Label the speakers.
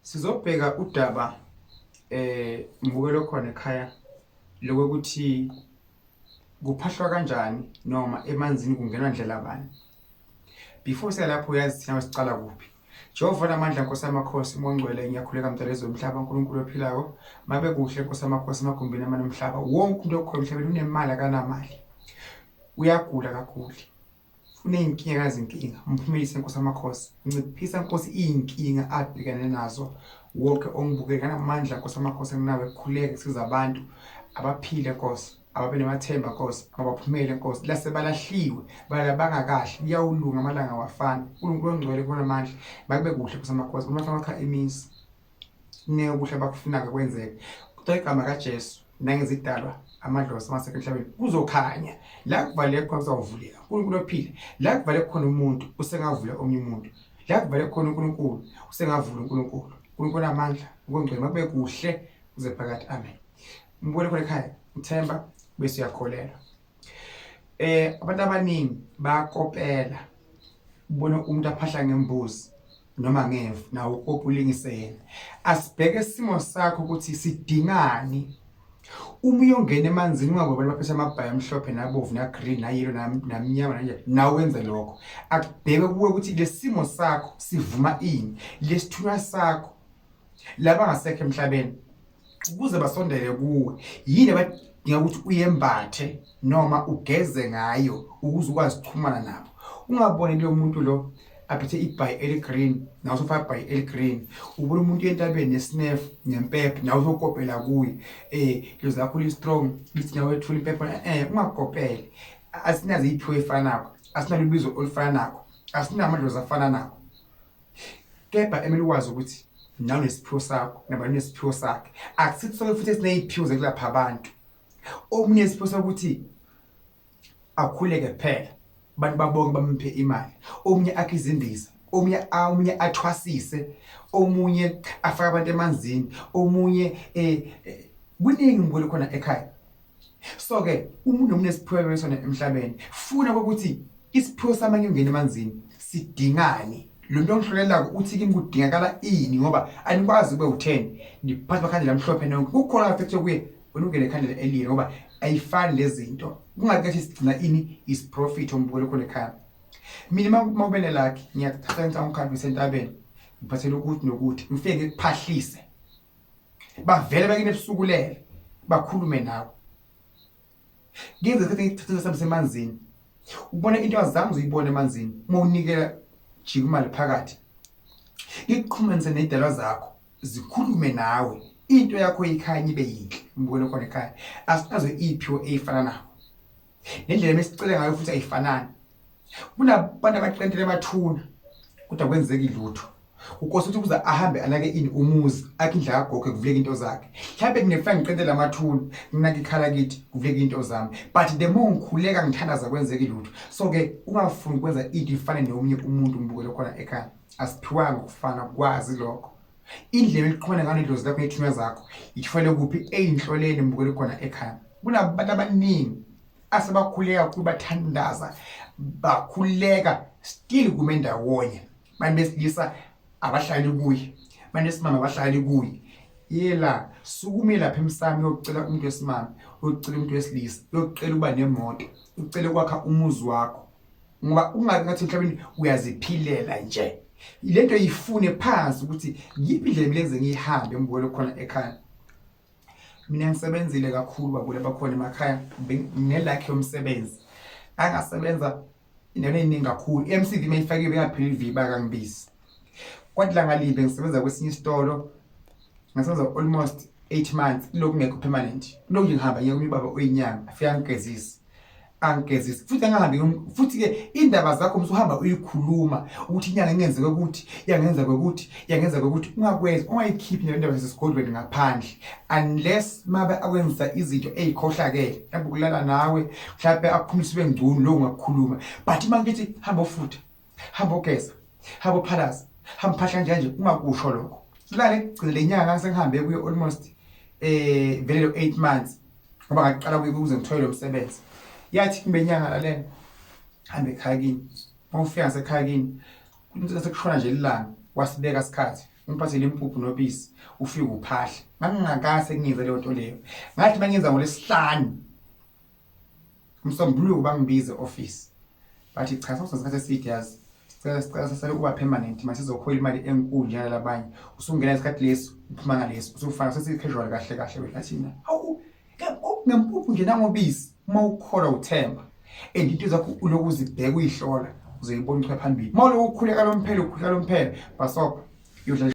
Speaker 1: Sizobheka udaba mbukelo khona ekhaya lokuthi kuphahlwa kanjani noma emanzini kungenwa ndlela bani. Before siya lapho uyazi thina sicala kuphi. Jehova namandla Nkosi yamakhosi mongcwele ngiyakhuleka mdalezwe umhlaba uNkulunkulu ophilako mabe kuhle Nkosi yamakhosi emagumbini amane omhlaba wonke umuntu okhona emhlabeni unemali akanamali uyagula kaguli uney'nkinga kazinkinga mphumelise nkosi amakhosi nciphisa nkosi iy'nkinga abhekane nazo wonke ongibukele kanamandla nkosi amakhosi anginawo ekukhuleke kusiza abantu abaphile nkosi ababe namathemba nkosi abaphumele nkosi lasebalahliwe balabanga kahle kuyawulunga amalanga awafani uNkulunkulu ongcwele kunamandla bakube kuhle nkosi amakhosi uma wakha imizi kuningi okuhle abakufunayo kwenzeke kodwa igama kaJesu nangezidalwa amadlozi amasekho emhlabeni kuzokhanya la kuvaleke khona kuzawuvuleka uNkulunkulu ophile la kuvaleke khona umuntu usengavula omunye umuntu la kuvaleke khona uNkulunkulu usengavula uNkulunkulu uNkulunkulu amandla ukungcwele makube kuhle kuze phakathi amen mbukele khona ekhaya uthemba bese uyakholelwa abantu abaningi bayakopela ubona umuntu aphahla ngembuzi noma ngemvu nawe ukopa ulingise yena asibheke isimo sakho ukuthi sidingani uma uyongena emanzini ungabona baphethe amabhayi amhlophe nabovu na-green nayelo namnyama nanje nawe wenze lokho akubheke kuwe ukuthi lesimo sakho sivuma ini lesithunywa sakho laba ngasekho emhlabeni ukuze basondele kuwe yini abadinga ukuthi uyembathe noma ugeze ngayo ukuze ukwazi ukuxhumana nabo ungaboni lo muntu lo aphethe ibhayi eli-green nawe usufaka ibhayi eli-green ubona umuntu entabeni nesnef nempepho nawe usokopela kuye um lo zakho li-strong lithi nawe ethula impepho um ungakopele asinazo iy'phiwo ey'fanako asinalo ubizo olufana nakho asinamadlozi afana nakho Kepha emele ukwazi ukuthi nawe unesiphiwo sakho nabantu nesiphiwo sakhe. Akusithi sonke futhi esiney'phiwo zokulapha abantu. Omunye isiphiwo sokuthi akhuleke kuphela abantu babonke bamuphe imali. Omunye akhe izimbiza, omunye omunye athwasise, omunye afake abantu emanzini, omunye kuningi ngibona khona ekhaya. So ke umuntu nomuntu esiphiwe sona emhlabeni funa ukuthi isiphiwo samanye ungena emanzini sidingani lo muntu ongihlolelako uthi kimi kudingakala ini ngoba anikwazi ube u-10 niphatha amakhandlela amhlophe nonke kukhona affect kuye wena ungene ekhandlela elinye ngoba ayifani lezi zinto kungathi kathi sigcina ini isiprofit ombukelo khona ekhaya mina uma ube nelakhi ngiyakuthatha ngicanga ungikhambise entabeni ngiphathele ukuthi nokuthi ngifike ngikuphahlise bavele bakini ebusuku lele bakhulume nawe ngenze isikhathi ngithatha sami semanzini ubona into azange uzuyibona emanzini uma unikela jika imali phakathi ikuxhumanise nezidalwa zakho zikhulume nawe into yakho ikhanye ibe yinhle umbukelo khona ekhaya asinazo iphiwo eyifana nako nendlela emesicele ngayo futhi ayifanani kunabantu abaqentele emathuna kodwa kwenzeki lutho ukosi uthi kuze ahambe anake ini umuzi akhe indlela kagogo kuvuleke into zakhe mhlawumbe kunefana ngiqentele amathuna nginake ikhala kithi kuvuleke into zami but the more ngikhuleka ngithandaza kwenzeki lutho so ke ungafuni ukwenza into ifane nomunye umuntu umbukele khona ekhaya asiphiwanga ukufana kwazi lokho indlela eliqhumana ngayo nedlozi lakho ney'thunywa zakho ithwele kuphi ey'nhloleni mbukele khona ekhaya kunabantu abaningi asebakhuleka kakhulu bathandaza bakhuleka still kume ndawonye abantu besilisa abahlali kuye abantu besimame abahlali kuye yela sukume lapha emsamo uyocela umuntu wesimame uyocela umuntu wesilisa uyocela ukuba nemoto ucele ukwakha umuzi wakho ngoba ungathi ngathi emhlabeni uyaziphilela nje lento yifune phansi ukuthi yiphi indlela kumele ngize ngiyihambe ngibukele khona ekhaya mina ngisebenzile kakhulu babule bakhona emakhaya nginelakhi yomsebenzi angasebenza endaweni eyiningi kakhulu i-MCV mayifakiwe bengapheli iviki bakangibizi kwathi langa libe ngisebenza kwesinye isitolo ngasebenza almost 8 months lokhu ngekho permanent lokhu nje ngihamba ngiye kumibaba oyinyanga afike angigezise angigezisi futhi angahambi futhi ke indaba zakho musuhamba uyikhuluma ukuthi inyanga ingenzeke ukuthi yangenza kwekuthi yangenza kwekuthi ungakwenzi ungayikhiphi le ndaba sesigodlweni ngaphandle unless mabe akwenza izinto ezikhohlakele mhlawumbe ukulala nawe mhlawumbe akukhulumisa ube ngcono lo ungakukhuluma but uma ngithi hamba ofutha hamba ogeza hamba ophalaza hamba phahla nje nje ungakusho lokho silale kugcina lenyanga sengihambe kuyo almost vele lo 8 months ngoba ngaqala kuye ukuze ngithole lo msebenzi yathi kumbe inyanga lalela hambe ekhaya kini uma ufika ngasekhaya kini sekushona nje ilanga wasibeka isikhathi. Ungiphathele impuphu nobisi ufike uphahle. Ngangingakase ngiyenze leyo nto leyo. Ngathi mangiyenza ngolesihlanu umsombuluko bangibize office. Bathi cha, sekusesikhathi eside yazi. Sicela sasale uba permanent mase sizokhola imali enkulu njengalabanye. Usungena isikhathi lesi uphuma ngalesi usufaka sesi casual kahle kahle wena thina. Hawu, ngempuphu nje nangobisi uma ukholwa uthemba. And into zakho uloku uzibheka uyihlola uzoyibona ichwe phambili. Uma uloku ukhuleka lomphelo ukhuleka lomphelo basopa yodla.